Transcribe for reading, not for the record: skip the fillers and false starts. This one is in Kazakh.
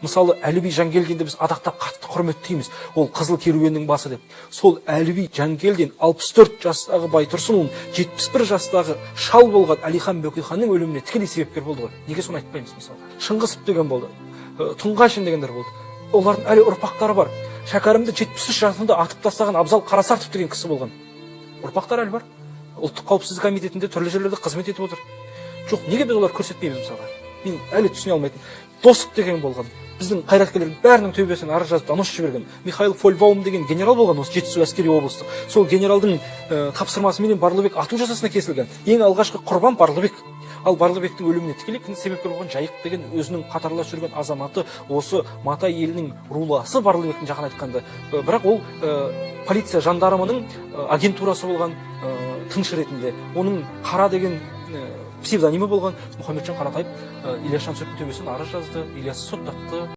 Мысалы, Әліби Жангелдинді біз адақтап қатты құрметтейміз. Ол Қызыл керуеннің басы деп. Сол Әліби Жангелдин 64 жастағы Байтұрсынұлын 71 жастағы шал болған Әлихан Бөкейханның өліміне тікелей себепкер болды ғой. Неге соны айтпаймыз мысалға? Шыңғысов деген болды, Тұңғашин дегендер болды. Олардың әлі ұрпақтары бар. Шәкәрімді 73 жасында атып тастаған Абзал Қарасартов деген кісі болған. Ұрпақтары әлі бар. Ұлттық қауіпсіздік комитетінде түрлі жерлерде қызмет етіп отыр. Жоқ, неге біз оларды көрсетпейміз мысалға? Мен әлі түсіне алмайтын. Досов деген болған. Біздің қайраткерлердің бәрінің төбесінен арыз жазып, донос жіберген. Михаил Фольбаум деген генерал болған, осы Жетісу әскери облыстық. Сол генералдың тапсырмасыменен Барлыбек ату жазасына кесілген. Ең алғашқы құрбан Барлыбек. Ал Барлыбектің өліміне тікелей себепкер болған Жайық деген өзінің қатарлас жүрген азаматы, осы Матай елінің руласы Барлыбектің жақын айтқанда. Бірақ ол полиция жандармының агентурасы болған, тыңшы ретінде. Оның Қара деген псевдонимі болған. Мұхамеджан Қаратаев Ильяс Жансүгіровтің төбесінен арыз жазды, Ильясты соттатты.